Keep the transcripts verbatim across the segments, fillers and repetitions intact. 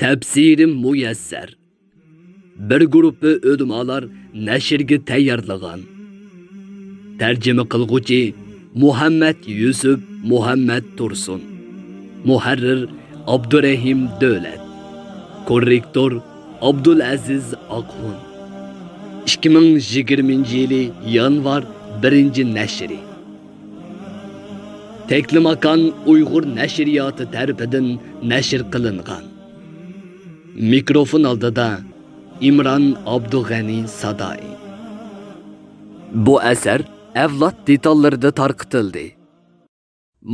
تەپسىرى مۇيەسسەر. بىر گۇرۇپپا ئۆلىمالار نەشرگە تەييارلىغان. تەرجىمە قىلغۇچى مۇھەممەت يۈسۈپ مۇھەممەت تۇرسۇن. مۇھەررىر ئابدۇرەھىم دۆلەت. كوررېكتور ئابدۇلئەزىز ئاقخۇن. ئىككى مىڭ يىگىرمىنچى يىلى يانۋار بىرىنچى نەشرى. تەكلىماكان ئۇيغۇر نەشرىياتى تەرىپىدىن نەشر قىلىنغان. مىكروفون ئالدىدا ئىمران ئابدۇغەنى سادائى. بۇ ئەسەر ئەۋلاد دېتاللىرىدا تارقىتىلدى.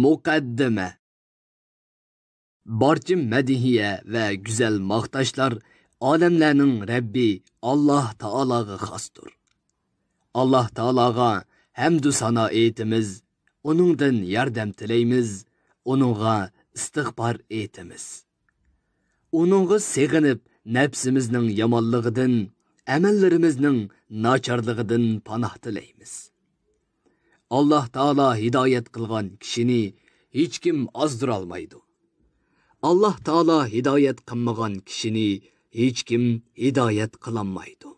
مۇقەددىمە. بارچە مەدھىيە ۋە گۈزەل ماختاشلار ئالەملەرنىڭ رەببى ئاللاھ تائالاغا خاستۇر. ئاللاھ تائالاغا ھەمدۇ سانا ئېيتىمىز، ئۇنىڭدىن ياردەم تىلەيمىز، ئۇنىڭغا ئىستىغپار ئېيتىمىز. ئۇنىڭغا سېغىنىپ، نەپسىمىزنىڭ يامانلىقىدىن، ئەمەللىرىمىزنىڭ ناچارلىقىدىن پاناھ تىلەيمىز. ئاللاھ تائالا ھىدايەت قىلغان كىشىنى ھېچكىم ئازدۇرالمايدۇ. ئاللاھ تائالا ھىدايەت قىلمىغان كىشىنى ھېچكىم ھىدايەت قىلالمايدۇ.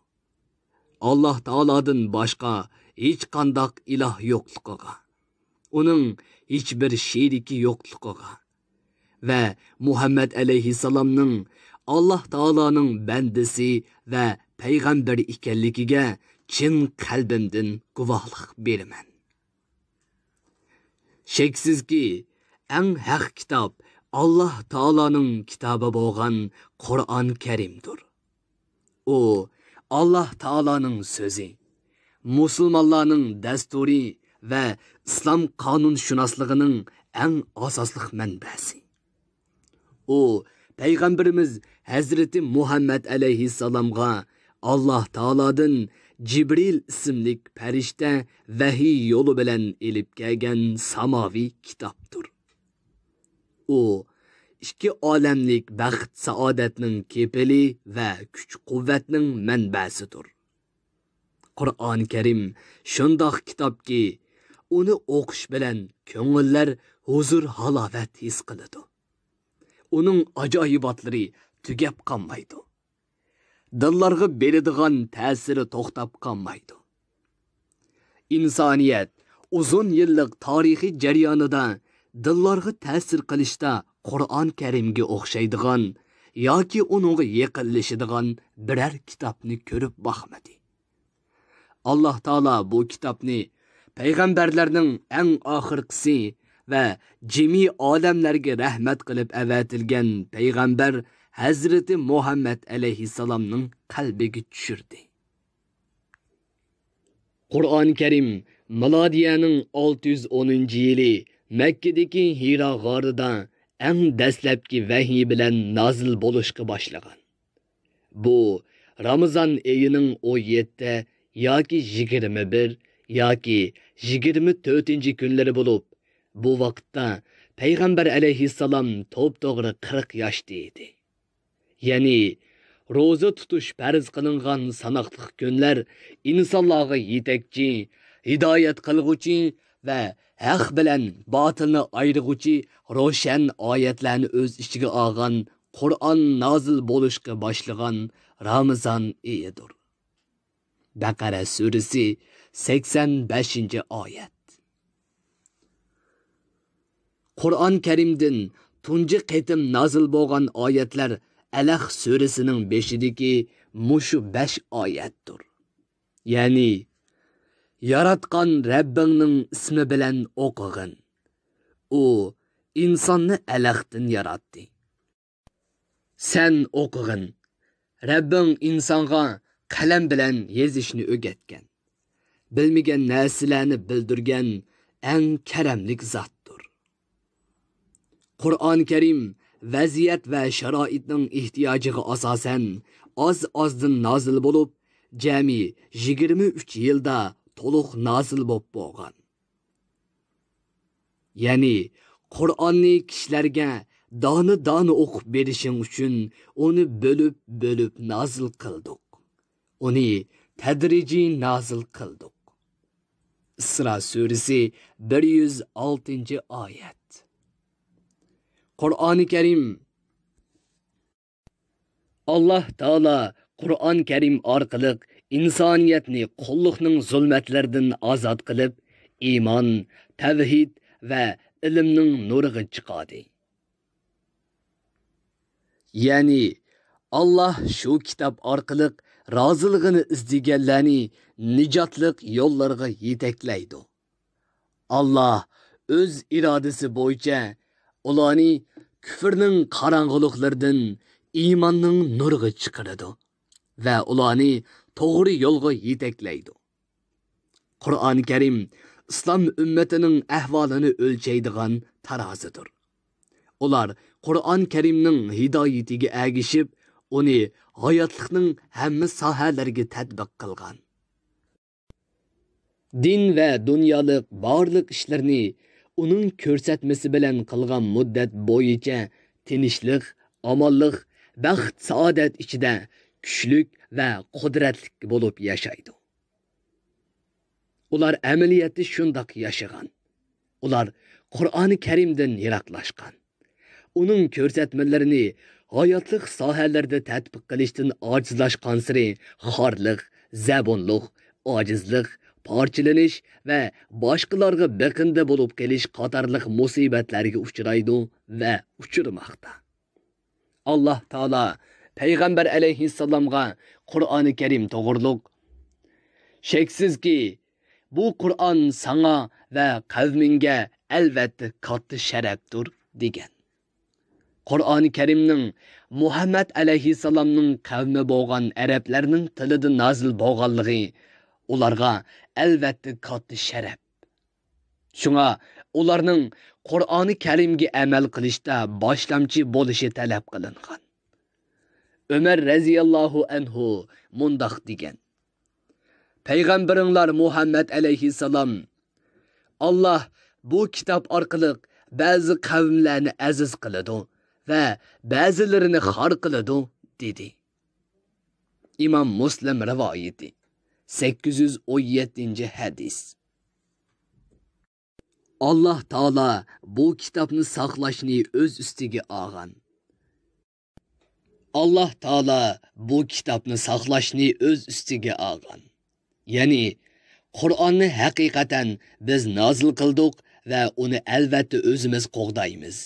ئاللاھ تائالادىن باشقا ھېچقانداق ئىلاھ يوقلۇقىغا، ئۇنىڭ ھېچبىر شېرىكى يوقلۇقىغا ۋە مۇھەممەد ئەلەيھىسسالامنىڭ ئاللاھ تائالانىڭ بەندىسى ۋە پەيغەمبىرى ئىكەنلىكىگە چىن قەلبىمدىن گۇۋاھلىق بېرىمەن. شەكسىزكى، ئەڭ ھەق كىتاب ئاللاھ تائالانىڭ كىتابى بولغان قۇرئان كەرىمدۇر. ئۇ ئاللاھ تائالانىڭ سۆزى، مۇسۇلمانلارنىڭ دەستۇرى ۋە ئىسلام قانۇنشۇناسلىقىنىڭ ئەڭ ئاساسلىق مەنبەسى. ئۇ پەيغەمبىرىمىز ھەزرىتى مۇھەممەد ئەلەيھىسسالامغا ئاللاھ تائالادىن جىبرىل ئىسىملىك پەرىشتە ۋەھىي يولى بىلەن ئېلىپ كەلگەن ساماۋىي كىتابتۇر. ئۇ ئىككى ئالەملىك بەخت-سائادەتنىڭ كېپىلى ۋە كۈچ-قۇۋۋەتنىڭ مەنبەسىدۇر. قۇرئان كەرىم شۇنداق كىتابكى، ئۇنى ئوقۇش بىلەن كۆڭۈللەر ھۇزۇر-ھالاۋەت ھېس قىلىدۇ. ئۇنىڭ ئاجايىباتلىرى تۈگەپ قالمايدۇ. دىللارغا بېرىدىغان تەسىرى توختاپ قالمايدۇ. ئىنسانىيەت ئۇزۇن يىللىق تارىخىي جەريانىدا دىللارغا تەسىر قىلىشتا قۇرئان كەرىمگە ئوخشايدىغان ياكى ئۇنىڭغا يېقىنلىشىدىغان بىرەر كىتابنى كۆرۈپ باقمىدى. ئاللاھ تائالا بۇ كىتابنى پەيغەمبەرلەرنىڭ ئەڭ ئاخىرقىسى ۋە جىمى ئالەملەرگە رەھمەت قىلىپ ئەۋەتىلگەن پەيغەمبەر ھەزرىتى مۇھەممەد ئەلەيھىسسالامنىڭ قەلبىگە چۈشۈردى. قۇرئان كەرىم مىلادىيەنىڭ ئالتە يۈز ئونىنچى يىلى مەككىدىكى ھىرا غارىدا ئەڭ دەسلەپكى ۋەھىي بىلەن نازىل بولۇشقا باشلىغان. بۇ رامىزان ئېيىنىڭ ئون يەتتە ياكى يىگىرمە بىر ياكى يىگىرمە تۆتىنچى كۈنلىرى بولۇپ، بۇ ۋاقىتتا پەيغەمبەر ئەلەيھىسسالام توپتوغرا قىرىق ياشتا ئىدى. يەنى روزا تۇتۇش پەرز قىلىنغان ساناقلىق كۈنلەر ئىنسانلارغا يېتەكچى، ھىدايەت قىلغۇچى ۋە ھەق بىلەن باتىلنى ئايرىغۇچى روشەن ئايەتلەرنى ئۆز ئىچىگە ئالغان قۇرئان نازىل بولۇشقا باشلىغان رامىزان ئېيىدۇر. بەقەرە سۈرىسى، سەكسەن بەشىنچى ئايەت. قۇرئان كەرىمدىن تۇنجى قېتىم نازىل بولغان ئايەتلەر ئەلەق سۈرىسىنىڭ بېشىدىكى مۇشۇ بەش ئايەتتۇر. يەنى، ياراتقان رەببىڭنىڭ ئىسمى بىلەن ئوقۇغىن. ئۇ ئىنساننى ئەلەقتىن ياراتتى. سەن ئوقۇغىن. رەببىڭ ئىنسانغا قەلەم بىلەن يېزىشنى ئۆگەتكەن، بىلمىگەن نەرسىلەرنى بىلدۈرگەن ئەڭ كەرەملىك زاتتۇر. قۇرئان كەرىم ۋەزىيەت ۋە شارائىتنىڭ ئېھتىياجىغا ئاساسەن ئاز-ئازدىن نازىل بولۇپ، جەمئىي يىگىرمە ئۈچ يىلدا تولۇق نازىل بولۇپ بولغان. يەنى، قۇرئاننى كىشىلەرگە دانە-دانە ئوقۇپ بېرىشىڭ ئۈچۈن ئۇنى بۆلۈپ-بۆلۈپ نازىل قىلدۇق. ئۇنى تەدرىجىي نازىل قىلدۇق. ئىسرا سۈرىسى، بىر يۈز ئالتىنچى ئايەت. قۇرئانى كەرىم ئاللاھ تائالا قۇرئان كەرىم ئارقىلىق ئىنسانىيەتنى قۇللۇقنىڭ زۇلمەتلىرىدىن ئازاد قىلىپ، ئىمان، تەۋھىد ۋە ئىلىمنىڭ نۇرىغا چىقاردى. يەنى، ئاللاھ شۇ كىتاب ئارقىلىق رازىلىقىنى ئىزدىگەنلەرنى نىجاتلىق يوللارغا يېتەكلەيدۇ. ئاللاھ ئۆز ئىرادىسى بويىچە ئۇلارنى كۈفرنىڭ قاراڭغۇلۇقلىرىدىن ئىماننىڭ نۇرىغا چىقىرىدۇ ۋە ئۇلارنى توغرا يولغا يېتەكلەيدۇ. قۇرئان كەرىم ئىسلام ئۈممىتىنىڭ ئەھۋالىنى ئۆلچەيدىغان تارازىدۇر. ئۇلار قۇرئان كەرىمنىڭ ھىدايىتىگە ئەگىشىپ، ئۇنى ھاياتلىقنىڭ ھەممە ساھەلىرىگە تەتبىق قىلغان. دىن ۋە دۇنيالىق بارلىق ئىشلىرىنى ئۇنىڭ كۆرسەتمىسى بىلەن قىلغان مۇددەت بويىچە تىنچلىق، ئامانلىق، بەخت-سائادەت ئىچىدە كۈچلۈك ۋە قۇدرەتلىك بولۇپ ياشايدۇ. ئۇلار ئەمەلىيەتتە شۇنداق ياشىغان. ئۇلار قۇرئانى كەرىمدىن يىراقلاشقان. ئۇنىڭ كۆرسەتمىلىرىنى ھاياتلىق ساھەلىرىدە تەتبىق قىلىشتىن ئاجىزلاشقانسېرى خارلىق، زەبۇنلۇق، ئاجىزلىق، پارچىلىنىش ۋە باشقىلارغا بېقىندى بولۇپ قېلىش قاتارلىق مۇسىبەتلەرگە ئۇچرايدۇ ۋە ئۇچرىماقتا. ئاللاھ تائالا پەيغەمبەر ئەلەيھىسسالامغا قۇرئانى كەرىم توغرۇلۇق، شەكسىزكى، بۇ قۇرئان ساڭا ۋە قەۋمىڭگە ئەلۋەتتە كاتتا شەرەپتۇر، دېگەن. قۇرئانى كەرىمنىڭ مۇھەممەد ئەلەيھىسسالامنىڭ قەۋمى بولغان ئەرەبلەرنىڭ تىلىدا نازىل بولغانلىقى ئۇلارغا ئەلۋەتتە كاتتا شەرەپ. شۇڭا ئۇلارنىڭ قۇرئانى كەرىمگە ئەمەل قىلىشتا باشلامچى بولۇشى تەلەپ قىلىنغان. ئۆمەر رەزىياللاھۇ ئەنھۇ مۇنداق دېگەن: پەيغەمبىرىڭلار مۇھەممەد ئەلەيھىسسالام، «ئاللاھ بۇ كىتاب ئارقىلىق بەزى قەۋملەرنى ئەزىز قىلىدۇ ۋە بەزىلىرىنى خار قىلىدۇ» دېدى. ئىمام مۇسلىم رىۋايىتى، سەككىز يۈز ئون يەتتىنچى ھەدىس. ئاللاھ تائالا بۇ كىتابنى ساقلاشنى ئۆز ئۈستىگە ئالغان. ئاللاھ تائالا بۇ كىتابنى ساقلاشنى ئۆز ئۈستىگە ئالغان. يەنى، قۇرئاننى ھەقىقەتەن بىز نازىل قىلدۇق ۋە ئۇنى ئەلۋەتتە ئۆزىمىز قوغدايمىز.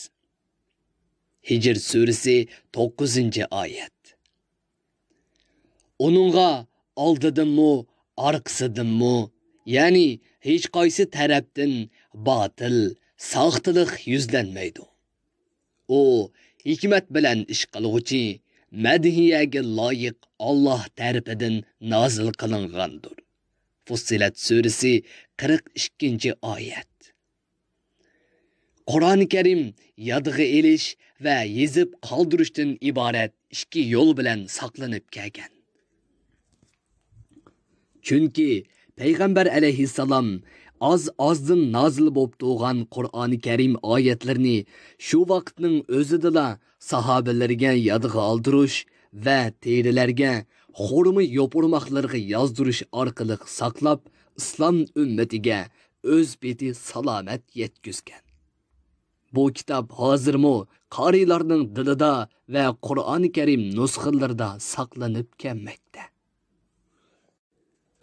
ھىجر سۈرىسى، توققۇزىنچى ئايەت. ئۇنىڭغا ئالدىدىنمۇ، ئارقىسىدىنمۇ، يەنى ھېچقايسى تەرەپتىن باتىل، ساختىلىق يۈزلەنمەيدۇ. ئۇ ھېكمەت بىلەن ئىش قىلغۇچى، مەدھىيەگە لايىق ئاللاھ تەرىپىدىن نازىل قىلىنغاندۇر. فۇسسىلەت سۈرىسى، قىرىق ئىككىنچى ئايەت. قۇرئانى كەرىم يادغا ئېلىش ۋە يېزىپ قالدۇرۇشتىن ئىبارەت ئىككى يول بىلەن ساقلىنىپ كەلگەن. چۈنكى پەيغەمبەر ئەلەيھىسسالام ئاز-ئازدىن نازىل بولۇپ تۇرغان قۇرئانى كەرىم ئايەتلىرىنى شۇ ۋاقىتنىڭ ئۆزىدىلا ساھابىلىرىگە يادغا ئالدۇرۇش ۋە تېرىلەرگە خورما يوپۇرماقلىرىغا يازدۇرۇش ئارقىلىق ساقلاپ، ئىسلام ئۈممىتىگە ئۆز پېتى سالامەت يەتكۈزگەن. بۇ كىتاب ھازىرمۇ قارىيلارنىڭ دىلىدا ۋە قۇرئانى كەرىم نۇسخىلىرىدا ساقلىنىپ كەلمەكتە.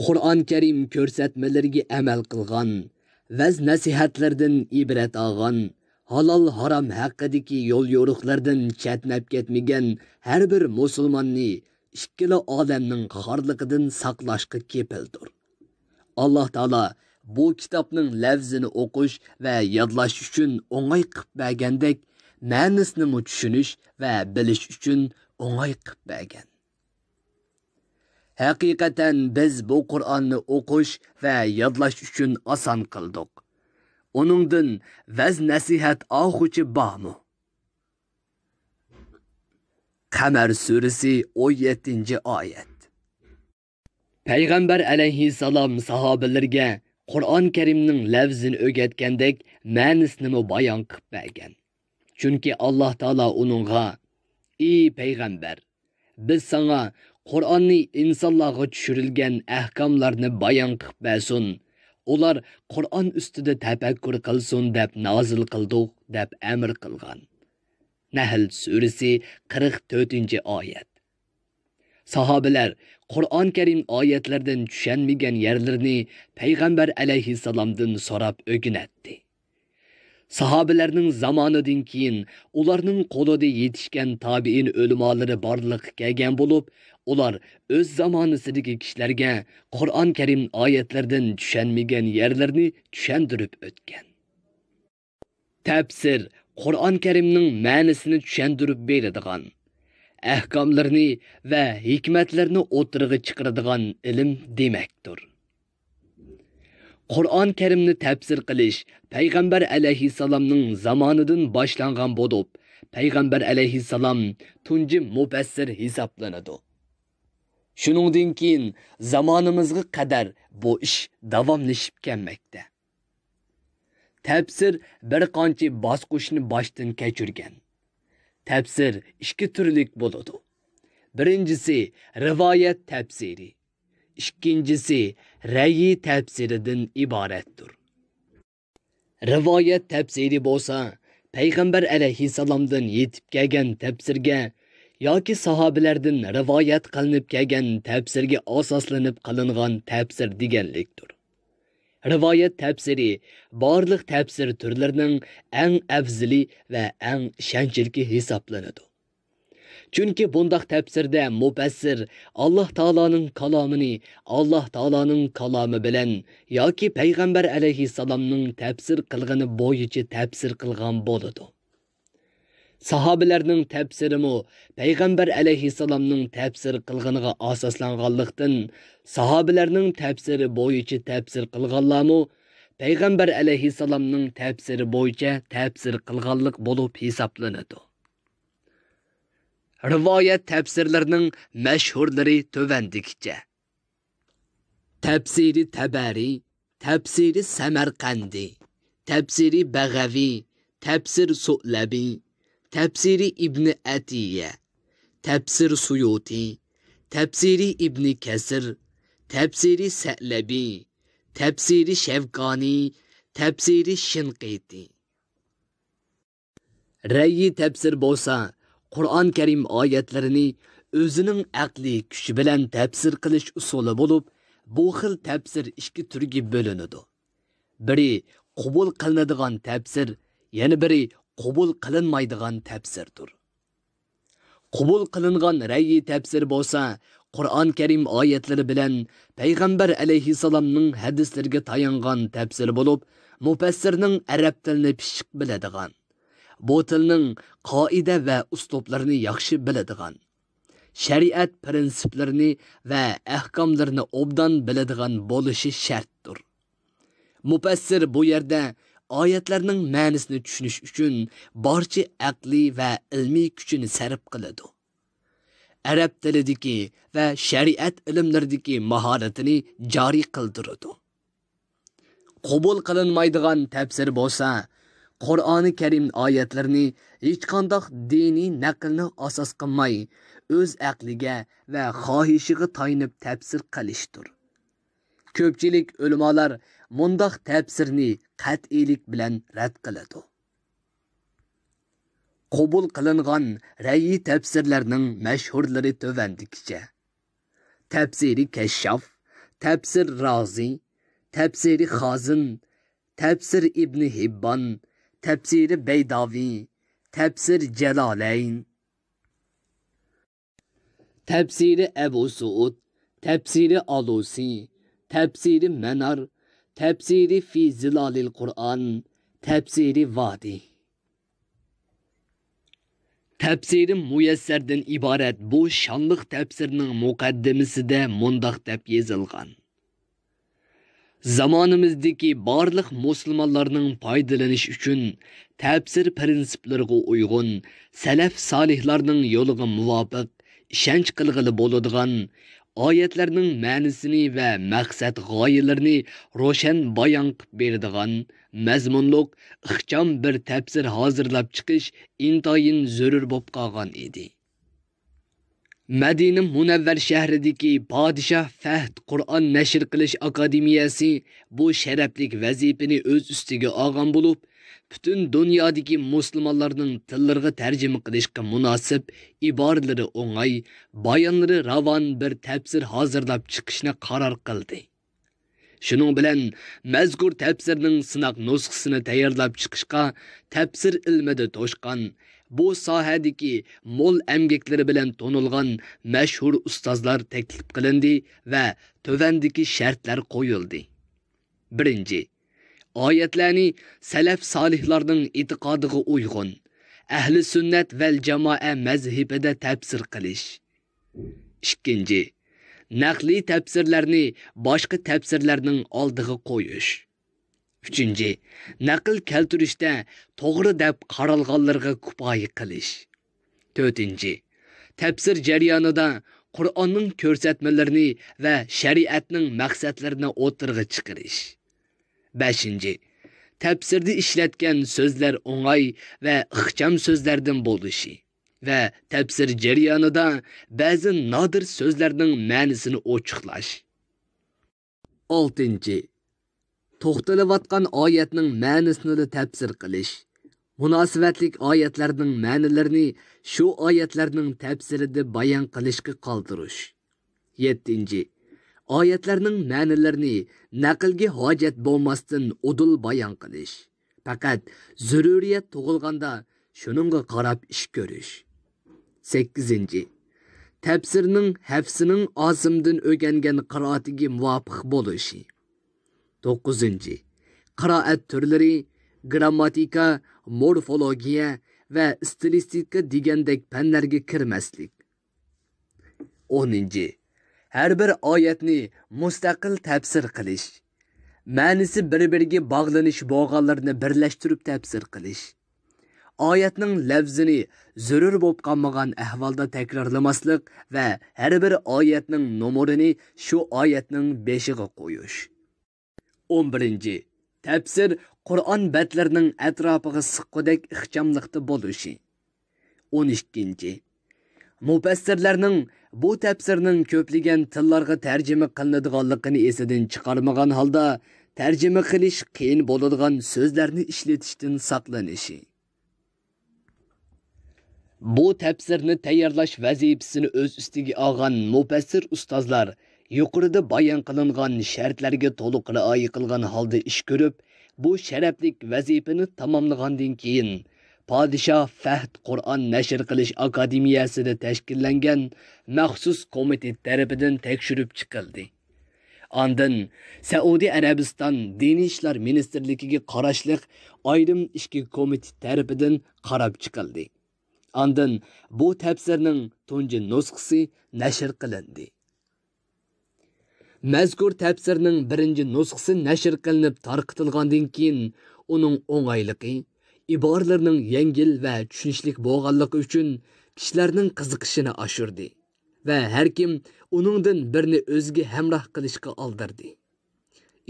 قۇرئان كەرىم كۆرسەتمىلىرىگە ئەمەل قىلغان، ۋەز-نەسىھەتلىرىدىن ئىبرەت ئالغان، ھالال-ھارام ھەققىدىكى يول-يورۇقلىرىدىن چەتنەپ كەتمىگەن ھەر بىر مۇسۇلماننى ئىككىلا ئالەمنىڭ خارلىقىدىن ساقلاشقا كېپىلدۇر. ئاللاھ تائالا بۇ كىتابنىڭ لەۋزىنى ئوقۇش ۋە يادلاش ئۈچۈن ئوڭاي قىلىپ بەرگەندەك، مەنىسىنىمۇ چۈشىنىش ۋە بىلىش ئۈچۈن ئوڭاي قىلىپ بەرگەن. ھەقىقەتەن بىز بۇ قۇرئاننى ئوقۇش ۋە يادلاش ئۈچۈن ئاسان قىلدۇق. ئۇنىڭدىن ۋەز-نەسىھەت ئالغۇچى بارمۇ؟ قەمەر سۈرىسى، ئون يەتتىنچى ئايەت. پەيغەمبەر ئەلەيھىسسالام ساھابىلىرىگە قۇرئان كەرىمنىڭ لەۋزىنى ئۆگەتكەندەك، مەنىسىنىمۇ بايان قىلىپ بەرگەن. چۈنكى ئاللاھ تائالا ئۇنىڭغا: «ئى پەيغەمبەر، بىز ساڭا قۇرئاننى ئىنسانلارغا چۈشۈرۈلگەن ئەھكاملارنى بايان قىلىپ بەرسۇن، ئۇلار قۇرئان ئۈستىدە تەپەككۇر قىلسۇن دەپ نازىل قىلدۇق» دەپ ئەمىر قىلغان. نەھل سۈرىسى، قىرىق تۆتىنچى ئايەت. ساھابىلەر قۇرئان كەرىم ئايەتلىرىدىن چۈشەنمىگەن يەرلىرىنى پەيغەمبەر ئەلەيھىسسالامدىن سوراپ ئۆگىنەتتى. ساھابىلەرنىڭ زامانىدىن كېيىن ئۇلارنىڭ قولىدا يېتىشكەن تابىئىن ئۆلىمالىرى بارلىققا كەلگەن بولۇپ، ئۇلار ئۆز زامانىسىدىكى كىشىلەرگە قۇرئان كەرىم ئايەتلىرىدىن چۈشەنمىگەن يەرلىرىنى چۈشەندۈرۈپ ئۆتكەن. تەپسىر قۇرئان كەرىمنىڭ مەنىسىنى چۈشەندۈرۈپ بېرىدىغان، ئەھكاملىرىنى ۋە ھېكمەتلىرىنى ئوتتۇرىغا چىقىرىدىغان ئىلىم دېمەكتۇر. قۇرئان كەرىمنى تەپسىر قىلىش پەيغەمبەر ئەلەيھىسسالامنىڭ زامانىدىن باشلانغان بولۇپ، پەيغەمبەر ئەلەيھىسسالام تۇنجى مۇپەسسىر ھېسابلىنىدۇ. شۇنىڭدىن كېيىن زامانىمىزغا قەدەر بۇ ئىش داۋاملىشىپ كەلمەكتە. تەپسىر بىر قانچە باسقۇچنى باشتىن كەچۈرگەن. تەپسىر ئىككى تۈرلۈك بولىدۇ. بىرىنچىسى رىۋايەت تەپسىرى، ئىككىنچىسى رەيى تەپسىرىدىن ئىبارەتتۇر. رىۋايەت تەپسىرى بولسا پەيغەمبەر ئەلەيھىسسالامدىن يېتىپ كەلگەن تەپسىرگە ياكى ساھابىلەردىن رىۋايەت قىلىنىپ كەلگەن تەپسىرگە ئاساسلىنىپ قىلىنغان تەپسىر دېگەنلىكتۇر. رىۋايەت تەپسىرى بارلىق تەپسىر تۈرلىرىنىڭ ئەڭ ئەۋزىلى ۋە ئەڭ ئىشەنچلىكى ھېسابلىنىدۇ. چۈنكى بۇنداق تەپسىردە مۇپەسسىر ئاللاھ تائالانىڭ كالامىنى ئاللاھ تائالانىڭ كالامى بىلەن ياكى پەيغەمبەر ئەلەيھىسسالامنىڭ تەپسىر قىلغىنى بويىچە تەپسىر قىلغان بولىدۇ. ساھابىلەرنىڭ تەپسىرىمۇ پەيغەمبەر ئەلەيھىسسالامنىڭ تەپسىر قىلغىنىغا ئاساسلانغانلىقتىن، ساھابىلەرنىڭ تەپسىرى بويىچە تەپسىر قىلغانلارمۇ پەيغەمبەر ئەلەيھىسسالامنىڭ تەپسىرى بويىچە تەپسىر قىلغانلىق بولۇپ ھېسابلىنىدۇ. رىۋايەت تەپسىرلىرىنىڭ مەشھۇرلىرى تۆۋەندىكىچە. تەپسىرى تەبەرى، تەپسىرى سەمەرقەندى، تەپسىرى بەغەۋى، تەپسىر سۇلەبى، تەپسىرى ئىبنى ئەتىيە، تەپسىر سۇيۇتى، تەپسىرى ئىبنى كەسىر، تەپسىرى سەلەبى، تەپسىرى شەۋكانى، تەپسىرى شىنقىتى. رەيى تەپسىر بولسا، قۇرئان كەرىم ئايەتلىرىنى ئۆزىنىڭ ئەقلىي كۈچى بىلەن تەپسىر قىلىش ئۇسۇلى بولۇپ، بۇ خىل تەپسىر ئىككى تۈرگە بۆلۈنىدۇ. بىرى قوبۇل قىلىنىدىغان تەپسىر، يەنە بىرى قوبۇل قىلىنمايدىغان تەپسىردۇر. قوبۇل قىلىنغان رەيى تەپسىر بولسا، قۇرئان كەرىم ئايەتلىرى بىلەن پەيغەمبەر ئەلەيھىسسالامنىڭ ھەدىسلىرىگە تايانغان تەپسىر بولۇپ، مۇپەسسىرنىڭ ئەرەب تىلىنى پىششىق بىلىدىغان، بۇ تىلنىڭ قائىدە ۋە ئۇسلۇبلىرىنى ياخشى بىلىدىغان، شەرىئەت پىرىنسىپلىرىنى ۋە ئەھكاملىرىنى ئوبدان بىلىدىغان بولۇشى شەرتتۇر. مۇپەسسىر بۇ يەردە ئايەتلەرنىڭ مەنىسىنى چۈشىنىش ئۈچۈن بارچە ئەقلىي ۋە ئىلمىي كۈچىنى سەرپ قىلىدۇ. ئەرەب تىلىدىكى ۋە شەرىئەت ئىلىملىرىدىكى ماھارىتىنى جارى قىلدۇرىدۇ. قوبۇل قىلىنمايدىغان تەپسىر بولسا، قۇرئانى كەرىم ئايەتلىرىنى ھېچقانداق دىنىي نەقىلنى ئاساس قىلماي، ئۆز ئەقلىگە ۋە خاھىشىغا تايىنىپ تەپسىر قىلىشتۇر. كۆپچىلىك ئۆلىمالار مۇنداق تەپسىرنى قەتئىيلىك بىلەن رەت قىلىدۇ. قوبۇل قىلىنغان رەيى تەپسىرلەرنىڭ مەشھۇرلىرى تۆۋەندىكىچە: تەپسىرى كەششاف، تەپسىر رازى، تەپسىرى خازىن، تەپسىر ئىبنى ھىببان، تەپسىرى بەيداۋى، تەپسىر جالالەين، تەپسىرى ئەبۇ سۇئۇد، تەپسىرى ئالۇسى، تەپسىرى مەنار، تەپسىرى في ظلال القرآن، تەپسىرى ۋادى. تەپسىرى مۇيەسسەردىن ئىبارەت بۇ شانلىق تەپسىرنىڭ مۇقەددىمىسىدە مۇنداق دەپ يېزىلغان: زامانىمىزدىكى بارلىق مۇسۇلمانلارنىڭ پايدىلىنىشى ئۈچۈن تەپسىر پىرىنسىپلىرىغا ئۇيغۇن، سەلەف سالىھلارنىڭ يولىغا مۇۋاپىق، ئىشەنچ قىلغىلى بولىدىغان، ئايەتلەرنىڭ مەنىسىنى ۋە مەقسەت غايىلىرىنى روشەن بايان قىلىپ بېرىدىغان مەزمۇنلۇق ئىخچام بىر تەپسىر ھازىرلاپ چىقىش ئىنتايىن زۆرۈر بولۇپ قالغان ئىدى. مەدىنە مۇنەۋۋەر شەھىرىدىكى پادىشاھ فەھد قۇرئان نەشر قىلىش ئاكادېمىيەسى بۇ شەرەپلىك ۋەزىپىنى ئۆز ئۈستىگە ئالغان بولۇپ، پۈتۈن دۇنيادىكى مۇسۇلمانلارنىڭ تىللىرىغا تەرجىمە قىلىشقا مۇناسىپ، ئىبارىلىرى ئوڭاي، بايانلىرى راۋان بىر تەپسىر ھازىرلاپ چىقىشنى قارار قىلدى. شۇنىڭ بىلەن مەزكۇر تەپسىرنىڭ سىناق نۇسخىسىنى تەييارلاپ چىقىشقا تەپسىر ئىلمىدا توشقان، بۇ ساھەدىكى مول ئەمگەكلىرى بىلەن تونۇلغان مەشھۇر ئۇستازلار تەكلىپ قىلىندى ۋە تۆۋەندىكى شەرتلەر قويۇلدى. بىرىنچى، ئايەتلەرنى سەلەف سالىھلارنىڭ ئېتىقادىغا ئۇيغۇن، ئەھلى سۈننەت ۋەل جامائە مەزھىپىدە تەپسىر قىلىش. ئىككىنچى، نەقلىي تەپسىرلەرنى باشقا تەپسىرلەرنىڭ ئالدىغا قويۇش. ئۈچىنچى، نەقىل كەلتۈرۈشتە توغرا دەپ قارالغانلىرىغا كۇپايە قىلىش. تۆتىنچى، تەپسىر جەريانىدا قۇرئاننىڭ كۆرسەتمىلىرىنى ۋە شەرىئەتنىڭ مەقسەتلىرىنى ئوتتۇرىغا چىقىرىش. بەشىنچى، تەپسىردە ئىشلەتكەن سۆزلەر ئوڭاي ۋە ئىخچام سۆزلەردىن بولۇشى ۋە تەپسىر جەريانىدا بەزى نادىر سۆزلەرنىڭ مەنىسىنى ئوچۇقلاش. ئالتىنچى، توختىلىۋاتقان ئايەتنىڭ مەنىسىنىلا تەپسىر قىلىش، مۇناسىۋەتلىك ئايەتلەرنىڭ مەنىلىرىنى شۇ ئايەتلەرنىڭ تەپسىرىدە بايان قىلىشقا قالدۇرۇش. يەتتىنچى، ئايەتلەرنىڭ مەنىلىرىنى نەقىلگە ھاجەت بولماستىن ئۇدۇل بايان قىلىش، پەقەت زۆرۈرىيەت تۇغۇلغاندا شۇنىڭغا قاراپ ئىش كۆرۈش. سەككىزىنچى، تەپسىرنىڭ ھەفسىنىڭ ئاسىمدىن ئۆگەنگەن قىرائىتىگە مۇۋاپىق بولۇشى. توققۇزىنچى، قىرائەت تۈرلىرى، گرامماتىكا، مورفولوگىيە ۋە ئىستىلىستىكا دېگەندەك پەنلەرگە كىرمەسلىك. ئونىنچى، ھەر بىر ئايەتنى مۇستەقىل تەپسىر قىلىش، مەنىسى بىر-بىرىگە باغلىنىش بولغانلىرىنى بىرلەشتۈرۈپ تەپسىر قىلىش. ئايەتنىڭ لەۋزىنى زۆرۈر بولۇپ قالمىغان ئەھۋالدا تەكرارلىماسلىق ۋە ھەر بىر ئايەتنىڭ نومۇرىنى شۇ ئايەتنىڭ بېشىغا قويۇش. ئون بىرىنچى، تەپسىر قۇرئان بەتلىرىنىڭ ئەتراپىغا سىققۇدەك ئىخچاملىقتا بولۇشى. ئون ئىككىنچى، مۇپەسسىرلەرنىڭ بۇ تەپسىرنىڭ كۆپلىگەن تىللارغا تەرجىمە قىلىنىدىغانلىقىنى ئېسىدىن چىقارمىغان ھالدا، تەرجىمە قىلىش قىيىن بولىدىغان سۆزلەرنى ئىشلىتىشتىن ساقلىنىشى. بۇ تەپسىرنى تەييارلاش ۋەزىپىسىنى ئۆز ئۈستىگە ئالغان مۇپەسسىر ئۇستازلار يۇقىرىدا بايان قىلىنغان شەرتلەرگە تولۇق رىئايە قىلغان ھالدا ئىش كۆرۈپ، بۇ شەرەپلىك ۋەزىپىنى تاماملىغاندىن كېيىن، پادىشاھ فەھد قۇرئان نەشر قىلىش ئاكادېمىيەسىدە تەشكىللەنگەن مەخسۇس كومىتېت تەرىپىدىن تەكشۈرۈپ چىقىلدى. ئاندىن سەئۇدى ئەرەبىستان دىنىي ئىشلار مىنىستىرلىكىگە قاراشلىق ئايرىم ئىچكى كومىتېت تەرىپىدىن قاراپ چىقىلدى. ئاندىن بۇ تەپسىرنىڭ تۇنجى نۇسخىسى نەشر قىلىندى. مەزكۇر تەپسىرنىڭ بىرىنچى نۇسخىسى نەشر قىلىنىپ تارقىتىلغاندىن كېيىن، ئۇنىڭ ئوڭايلىقى، ئىبارىلىرىنىڭ يەڭگىل ۋە چۈشىنىشلىك بولغانلىقى ئۈچۈن كىشىلەرنىڭ قىزىقىشىنى ئاشۇردى ۋە ھەركىم ئۇنىڭدىن بىرنى ئۆزىگە ھەمراھ قىلىشقا ئالدىردى.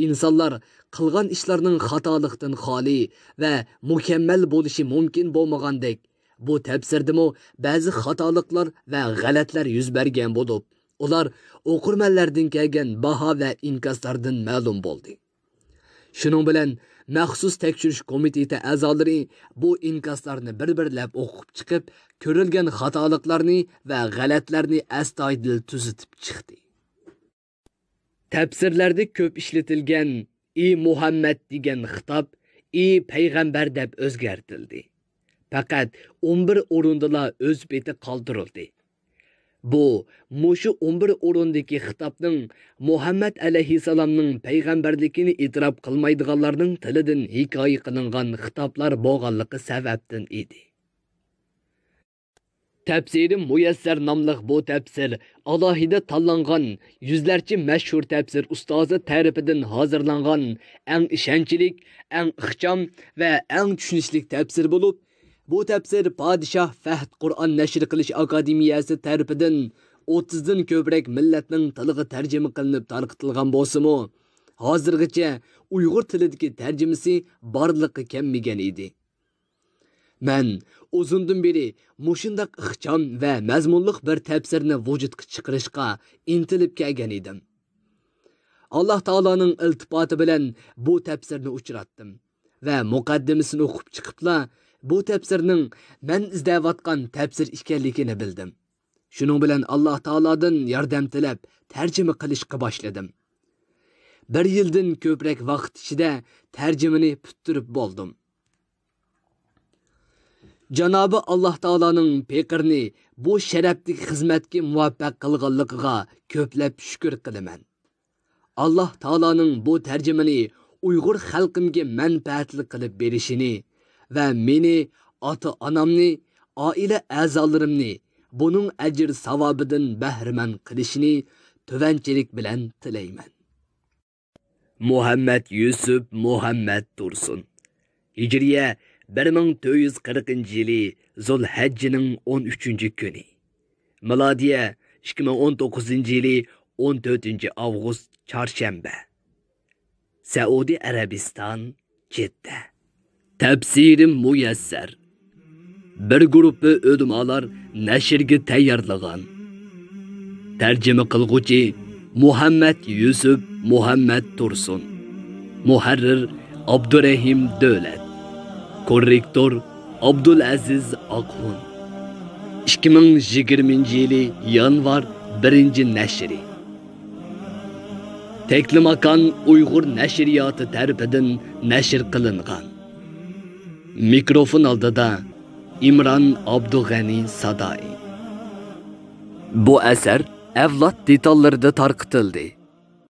ئىنسانلار قىلغان ئىشلارنىڭ خاتالىقتىن خالىي ۋە مۇكەممەل بولۇشى مۇمكىن بولمىغاندەك، بۇ تەپسىردىمۇ بەزى خاتالىقلار ۋە غەلەتلەر يۈز بەرگەن بولۇپ، ئۇلار ئوقۇرمەنلەردىن كەلگەن باھا ۋە ئىنكاسلاردىن مەلۇم بولدى. شۇنىڭ بىلەن مەخسۇس تەكشۈرۈش كومىتېتى ئەزالىرى بۇ ئىنكاسلارنى بىر-بىرلەپ ئوقۇپ چىقىپ، كۆرۈلگەن خاتالىقلارنى ۋە غەلەتلەرنى ئەستايىدىل تۈزىتىپ چىقتى. تەپسىرلەردە كۆپ ئىشلىتىلگەن «ئى مۇھەممەد» دېگەن خىتاب «ئى پەيغەمبەر» دەپ ئۆزگەرتىلدى. پەقەت ئون بىر ئورۇندىلا ئۆز پېتى قالدۇرۇلدى. بۇ، مۇشۇ ئون بىر ئورۇندىكى خىتابنىڭ مۇھەممەد ئەلەيھىسسالامنىڭ پەيغەمبەرلىكىنى ئېتىراپ قىلمايدىغانلارنىڭ تىلىدىن ھېكايە قىلىنغان خىتابلار بولغانلىقى سەۋەبتىن ئىدى. تەپسىرى مۇيەسسەر ناملىق بۇ تەپسىر ئالاھىدە تاللانغان يۈزلەرچە مەشھۇر تەپسىر ئۇستازى تەرىپىدىن ھازىرلانغان ئەڭ ئىشەنچلىك، ئەڭ ئىخچام ۋە ئەڭ چۈشىنىشلىك تەپسىر بولۇپ، بۇ تەپسىر پادىشاھ فەھد قۇرئان نەشر قىلىش ئاكادېمىيەسى تەرىپىدىن ئوتتۇزدىن كۆپرەك مىللەتنىڭ تىلىغا تەرجىمە قىلىنىپ تارقىتىلغان بولسىمۇ، ھازىرغىچە ئۇيغۇر تىلىدىكى تەرجىمىسى بارلىققا كەلمىگەن ئىدى. مەن ئۇزۇندىن بېرى مۇشۇنداق ئىخچام ۋە مەزمۇنلۇق بىر تەپسىرنى ۋۇجۇدقا چىقىرىشقا ئىنتىلىپ كەلگەن ئىدىم. ئاللاھ تائالانىڭ ئىلتىپاتى بىلەن بۇ تەپسىرنى ئۇچراتتىم ۋە مۇقەددىمىسىنى ئوقۇپ چىقىپلا، بۇ تەپسىرنىڭ مەن ئىزدەۋاتقان تەپسىر ئىكەنلىكىنى بىلدىم. شۇنىڭ بىلەن ئاللاھ تائالادىن ياردەم تىلەپ، تەرجىمە قىلىشقا باشلىدىم. بىر يىلدىن كۆپرەك ۋاقىت ئىچىدە تەرجىمىنى پۈتتۈرۈپ بولدۇم. جانابى ئاللاھ تائالانىڭ پېقىرنى بۇ شەرەپلىك خىزمەتكە مۇۋەپپەق قىلغانلىقىغا كۆپلەپ شۈكۈر قىلىمەن. ئاللاھ تائالانىڭ بۇ تەرجىمىنى ئۇيغۇر خەلقىمگە مەنپەئەتلىك قىلىپ بېرىشىنى ۋە مېنى، ئاتا-ئانامنى، ئائىلە ئەزالىرىمنى بۇنىڭ ئەجرى-ساۋابىدىن بەھرىمەن قىلىشىنى تۆۋەنچىلىك بىلەن تىلەيمەن. مۇھەممەد يۈسۈپ مۇھەممەد تۇرسۇن. ھىجرىيە بىر مىڭ تۆت يۈز قىرىقىنچى يىلى زۇلھەججىنىڭ ئون ئۈچىنچى كۈنى. مىلادىيە ئىككى مىڭ ئون توققۇزىنچى يىلى ئون تۆتىنچى ئاۋغۇست، چارشەنبە. سەئۇدى ئەرەبىستان، جىددە. تەپسىرى مۇيەسسەر. بىر گۇرۇپپا ئۆلىمالار نەشرگە تەييارلىغان. تەرجىمە قىلغۇچى مۇھەممەد يۈسۈپ مۇھەممەد تۇرسۇن. مۇھەررىر ئابدۇرەھىم دۆلەت. كوررېكتور ئابدۇلئەزىز ئاقخۇن. ئىككى مىڭ يىگىرمىنچى يىلى يانۋار بىرىنچى نەشرى. تەكلىماكان ئۇيغۇر نەشرىياتى تەرىپىدىن نەشر قىلىنغان. مىكروفون ئالدىدا ئىمران ئابدۇغەنى سادائى. بۇ ئەسەر ئەۋلاد دېتاللىرىدا تارقىتىلدى.